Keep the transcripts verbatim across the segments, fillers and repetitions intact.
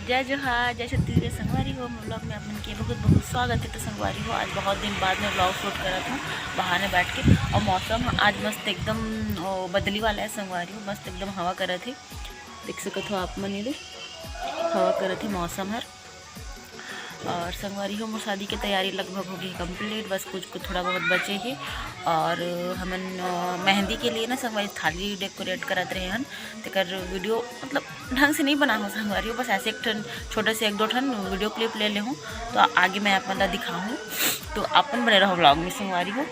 जय जोहार, जय छत्तीसगढ़ संगवारी हो। मोर vlog में आप मन के बहुत बहुत स्वागत है। तो संगवारी हो, आज बहुत दिन बाद मैं vlog shoot करत हूँ बाहर में बैठ के, और मौसम आज मस्त एकदम, ओ, बदली वाला है संगवारी हो, मस्त एकदम हवा करत है। देख सकत हो आप मन, ये दे हवा करत है मौसम हर। और संगवारी हो, मोर शादी के तैयारी लगभग हो गई complete, बस कुछ कुछ थोड़ा बहुत बचे है। और हमन, अ, मेहंदी के लिए ना संगवारी थाली decorate करत रहे हन, तेकर video मतलब ढंग से नहीं बना हो संगवारी हो, बस ऐसे एक ठन छोटे से एक दो ठन video clip ले ले हूँ, तो आगे मैं आप मन ला दिखाहूँ। तो अपन बने रहो vlog में संगवारी हो।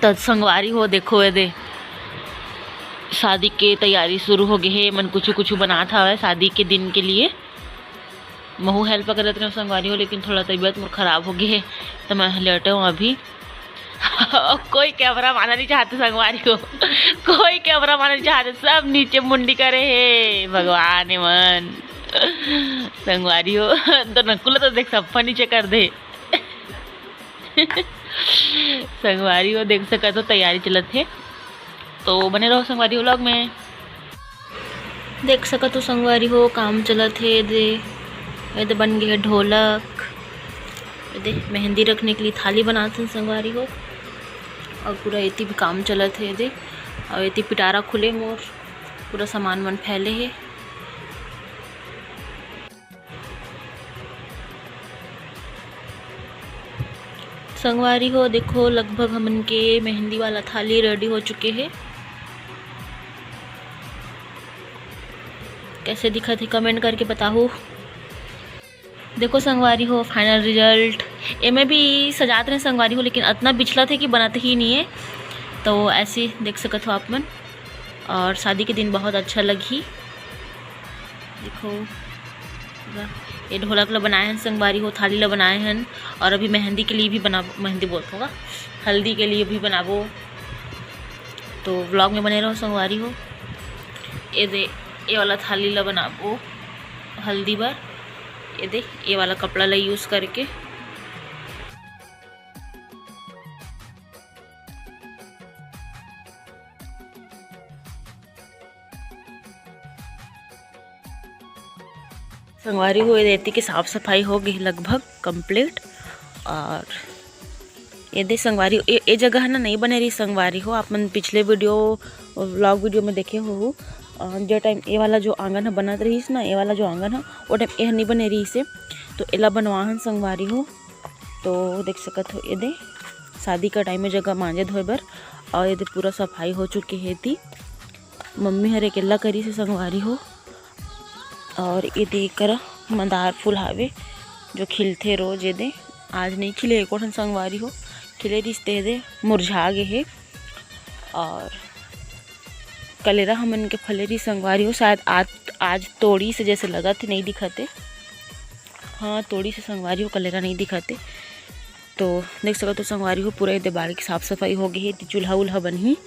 तो संगवारी हो, देखो ये दे, शादी के तैयारी शुरू हो गई है। मन कुछ कुछ बनात हवय शादी के दिन के लिए। महू help करत रहे संगवारी हो, लेकिन थोड़ा तबीयत मोर खराब हो गई है, तो मैं लेटे हूँ अभी। कोई camera माना नहीं चाहते संगवारी हो, कोई camera माना नहीं चाहते, सब नीचे मुंडी करे है। भगवान हे मन, संगवारी हो, तो नकुल तो देख सप्पा नीचे कर दे। संगवारी हो, देख सकत हो तैयारी चलत हे, तो बने रहो संगवारी हो vlog में। देख सकत हो संगवारी हो, काम चलत हे। ये दे, ये दे बन गए ढोलक, ये दे मेहंदी रखने के लिए थाली बनात हन संगवारी हो, और पूरा एती भी काम चलत हे। ये दे, और एती पिटारा खुले मोर, पूरा सामान मन फैले हे। संगवारी हो, देखो लगभग हमन के मेहंदी वाला थाली ready हो चुके हे। कैसे दिखत हे comment करके बताहू। देखो संगवारी हो, final result एमे भी सजात रहे संगवारी हो, लेकिन अतना बिछलत हे कि बनत ही नहीं है। तो ऐसे देख सकत हो आप मन, और शादी के दिन बहुत अच्छा लगही। देखो, ये ढोलक ला बनाए हन संगवारी हो, थाली ला बनाए हन, और अभी मेहंदी के लिए भी बनाबो, मेहंदी बोलत होगा, हल्दी के लिए भी बनाबो। तो vlog में बने रहो संगवारी हो। ये दे, ये वाला थाली ला बनाबो हल्दी बर। ये दे, ये वाला कपड़ा ला use करके। संगवारी हो, ये एती के साफ सफाई हो गई लगभग complete। और ये दे संगवारी हो, ये, ये जगह ना नहीं बने रही संगवारी हो। आप मन पिछले video, vlog video में देखे हो, अ, जे time ये वाला जो आंगन ह बनत रहीस ना, ये वाला जो आंगन ह, वो time ये ह नहीं बने रहीस हे, तो एला बनवा हन संगवारी हो। तो देख सकत हो, ये दे शादी का time में जगह मांजे धोए बर, और ये दे पूरा सफाई हो चुके हे। एती मम्मी हर अकेला करी से संगवारी हो। और ये दे करा मंदार फूल हावे, जो खिलथे रोज। ये दे आज नहीं खिले एको ठन संगवारी हो, खिले रिश्ते दे मुरझा गे हे। और कलेरा हमन के फले रही संगवारी हो, शायद आज, आज तोड़ी से जैसे लगत हे, नहीं दिखते। हाँ, तोड़ी से संगवारी हो, कलेरा नहीं दिखते। तो देख सकत हो संगवारी हो, पूरा ये दे बाड़ी के साफ सफाई हो गई है। तो चूल्हा उल्हा बनही,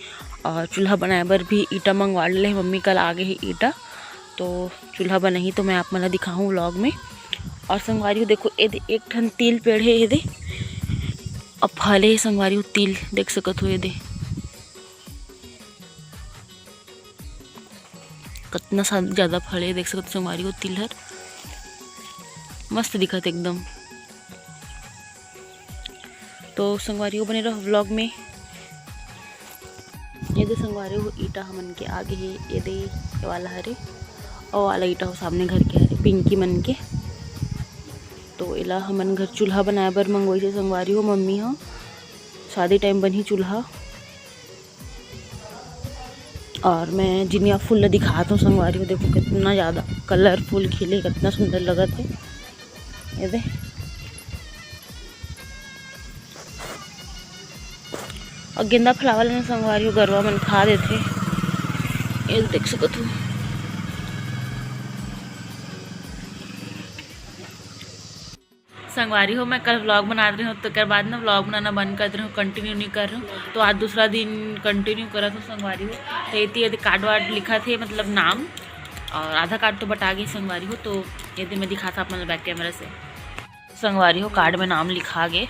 और चूल्हा बनाए बर भी ईटा मंगवा ले मम्मी, कल आ गए है ईटा, तो चूल्हा बनही तो मैं आप मन ला दिखाहूँ vlog में। और संगवारी हो देखो, ये दे एक ठन तिल पेड़ है, ये दे अब फले है संगवारी हो तिल, देख सकत हो ये दे कतना सा ज्यादा फले, देख सकत हो संगवारी हो तिल हर मस्त दिखत एकदम। तो संगवारी हो बने रहो vlog में। ये दे संगवारी हो ईटा हमन के आगे हे, ये दे ये वाला हरे, ओ वाला ईटा हो सामने घर के हरे, पिंकी मन के। तो एला हमन घर चूल्हा बनाए बर मंगवाई से संगवारी हो मम्मी हो, शादी time बनही चूल्हा। और मैं जिनिया फूल ला दिखात हूँ संगवारी हो, देखो कितना ज़्यादा colourful खिले, कितना सुंदर लगत है। ये दे, और गेंदा flower ला संगवारी हो गरवा मन खा देथे, ये देख सकत हो। संगवारी हो, मैं कल vlog बनात रही हूँ, तो ओकर बाद ना vlog बनाना बंद कर दे रही हूँ, continue नहीं कर रही हूँ। तो आज दूसरा दिन continue करत हूँ संगवारी हो। तो एती, एती card वार्ड लिखा थे, मतलब नाम, और आधा card तो बटा गई संगवारी हो। तो ये दे मैं दिखाता अपन back camera से। संगवारी हो, card में नाम लिखा गए,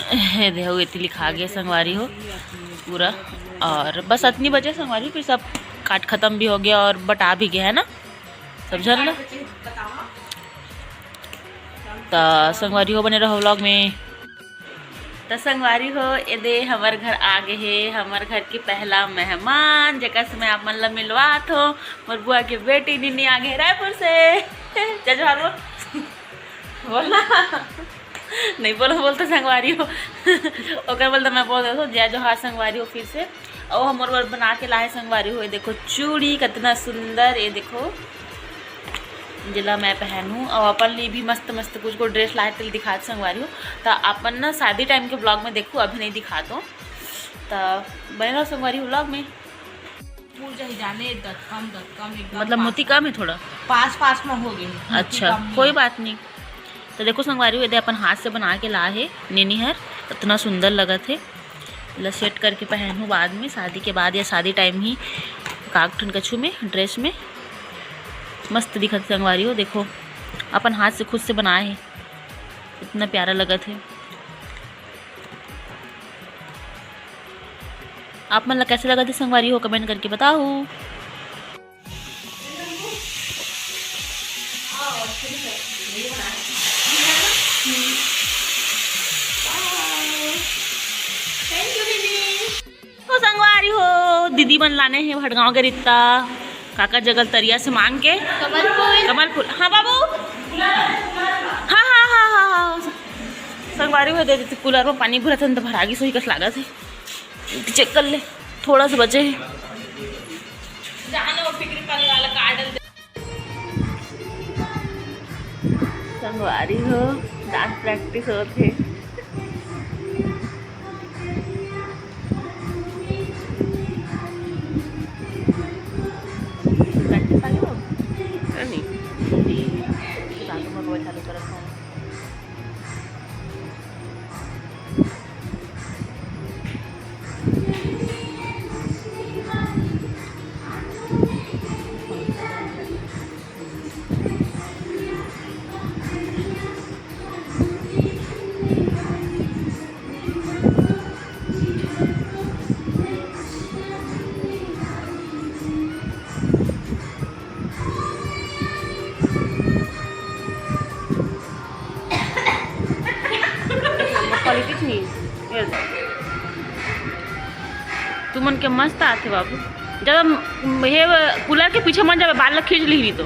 ये देखो, एती लिखा गया संगवारी हो पूरा। और बस इतनी बचे संगवारी हो, फिर सब card खत्म भी हो गया और बटा भी गया है ना। सब झन ला। त संगवारी हो, बने रहो vlog में। त संगवारी हो, ए दे हमर घर आ गे हे, हमर घर के पहला मेहमान, जेकर से मैं आप मन ला मिलवात हो। मोर बुआ के बेटी निन्नी आ गे हे रायपुर से। जय जोहार बोल। बोल ना। नहीं बोलो, बोलते संगवारी हो। ओकर बोलते मैं बोल देथो, जय जोहार संगवारी हो फिर से। अउ हमर बर बना के लाहे संगवारी हो, ये देखो चूड़ी कितना सुंदर, ये देखो, जेला मैं पहनूं। अउ अपन लिए भी मस्त मस्त कुछ को dress लाहे, तेल दिखात संगवारी हो। त अपन ना शादी time के vlog में देखू, अभी नहीं दिखात हो। त बने रहो संगवारी हो vlog में। पूर जाही जाने, दतकम, दतकम एकदम मतलब पास मोती में। कम है थोड़ा। पास, पास में हो गए। मोती अच्छा, कम नहीं कोई है। बात नहीं। तो देखो संगवारी हो, ये दे अपन हाथ से बना के ला हे नेनी हर, इतना सुंदर लगत हे। ला set करके पहनहूँ बाद में, शादी के बाद या शादी time ही काग ठन कछु में, dress में मस्त दिखत हे संगवारी हो। देखो अपन हाथ से खुद से बनाए हे, इतना प्यारा लगत हे। आप मन ला कैसे लगत हे संगवारी हो, comment करके बताओ। तो संगवारी हो, दीदी मन लाने हे भटगांव के रित्ता, काकर जगह तरिया से मांग के। कमल फूल। कमल फूल, हाँ बाबू। हाँ, हाँ, हाँ, हाँ, हाँ। संगवारी हो, दे देते cooler में पानी भरत हन त भरा गिस होही कस लागत हे। Check कर ले, थोड़ा सा बचे हे। जानो फिक्री पानी वाला card। संगवारी हो, dance practice होत हे। Practice आगे हो? नहीं। चालू हो, चालू करत हूँ। Quality नहीं है। ये तुमन के मस्त आथे बाबू। जब हम हे cooler के पीछे मन जब बाल ला खींच ली तो।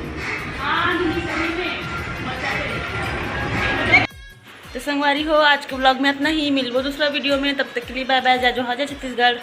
तो संगवारी हो, आज के vlog में इतना ही। मिलबो दूसरा video में, तब तक के लिए bye bye, जय जोहार, जय छत्तीसगढ़।